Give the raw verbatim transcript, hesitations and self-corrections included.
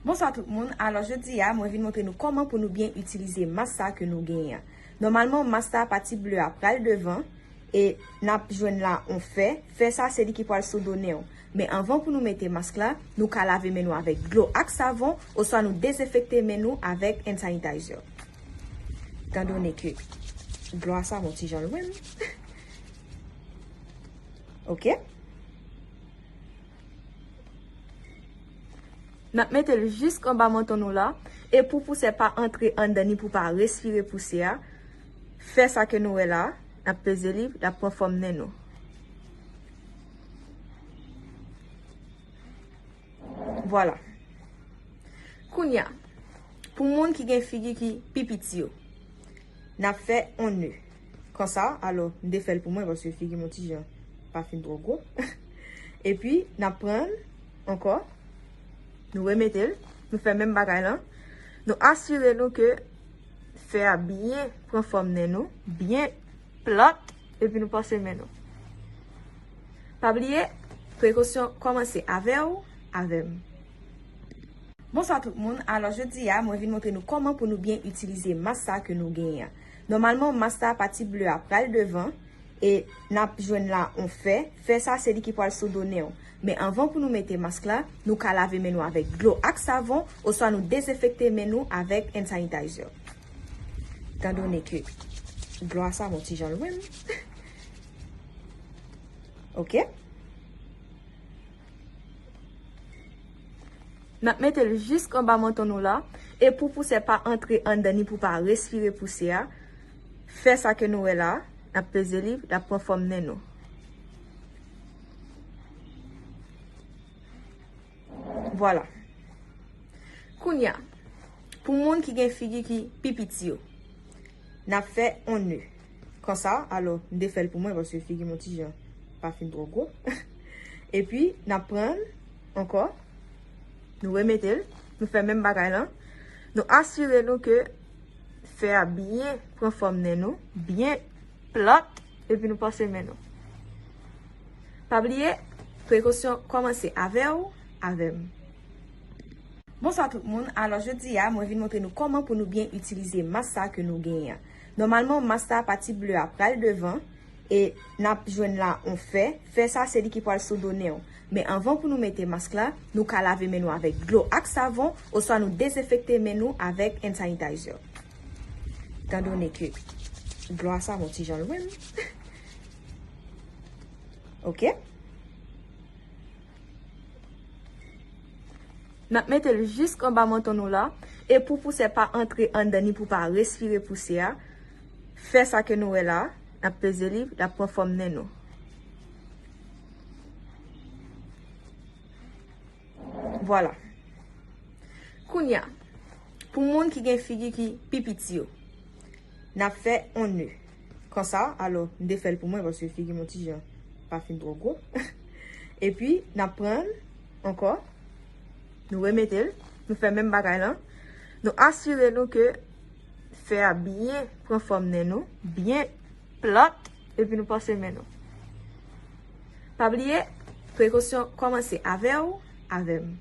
Bonswa tout moun, alò jodi a mwen vin montre nou kòman pou nou byen itilize mas sa ke nou genyen an. Nòmalman mas sa, pati ble a pral devan e n ap jwenn la yon fè. Fè sa se li ki pral sou do nen w. Men anvan pou nou mete mas la, nou ka lave men nou avèk dlo ak savon oswa nou dezenfekte men nou avèk hand sanitizer. Etan done ke dlo a sa yon ti jan lwen m. Ok. N ap mete l jis anba manton nou la. E pou pousè pa antre anndan ni pou pa respire pousè a, fè sa ke nou wè la, n ap peze li, l ap pran fòm nen nou. Vwala. Kounye a, pou moun ki gen figi ki pi piti yo, n ap fè yon ne. Konsa, alò, m te fè l pou mwen paske figi m yon ti jan pa fin twò gwo. Epi, n ap pran l ankò, nou remete l, nou fè menm bagay lan. Nou asire nou ke fè a byen pran fòm nen nou, byen plat, epi nou panse men nou. Pa bliye, prekosyon kòmanse avè w, avè m. Bonswa tout moun, alò jodi a mwen vin montre nou kòman pou nou byen itilize mas sa ke nou genyen an. Nòmalman mas sa, pati ble a pral devan e n ap jwenn la yon fè. Fè sa se li ki pral sou do nen w. Men anvan pou nou mete mas la, nou ka lave men nou avèk dlo ak savon oswa nou dezenfekte men nou avèk hand sanitizer. Etan done ke dlo a sa yon ti jan lwen m. Ok. N ap mete l jis anba manton nou la. E pou pousè pa antre anndan ni pou pa respire pousè a, fè sa ke nou wè la, n ap peze li, l ap pran fòm nen nou. Vwala. Kounye a, pou moun ki gen figi ki pi piti yo, n ap fè yon ne. Konsa, alò, m te fè l pou mwen paske figi m yon ti jan pa fin twò gwo. Epi, n ap pran l ankò, nou remete l, nou fè menm bagay lan. Nou asire nou ke fè a byen pran fòm nen nou, byen plat, epi nou panse men nou. Pa bliye, prekosyon kòmanse avè w, avè m. Bonswa tout moun, alò jodi a mwen vin montre nou kòman pou nou byen itilize mas sa ke nou genyen an. Nòmalman mas sa, pati ble a pral devan e n ap jwenn la yon fè. Fè sa se li ki pral sou do nen w. Men anvan pou nou mete mas la, nou ka lave men nou avèk dlo ak savon oswa nou dezenfekte men nou avèk hand sanitizer. Etan done ke dlo a sa yon ti jan lwen m. Ok. N ap mete l jis anba manton nou la. E pou pousè pa antre anndan ni pou pa respire pousè a, fè sa ke nou wè la, n ap peze li, l ap pran fòm nen nou. Vwala. Kounye a, pou moun ki gen figi ki pi piti yo, n ap fè yon ne. Konsa, alò, m te fè l pou mwen paske figi m yon ti jan pa fin twò gwo. Epi, n ap pran l ankò, nou remete l, nou fè menm bagay lan. Nou asire nou ke fè a byen pran fòm nen nou, byen plat, epi nou panse men nou. Pa bliye, prekosyon kòmanse avè w, avè m.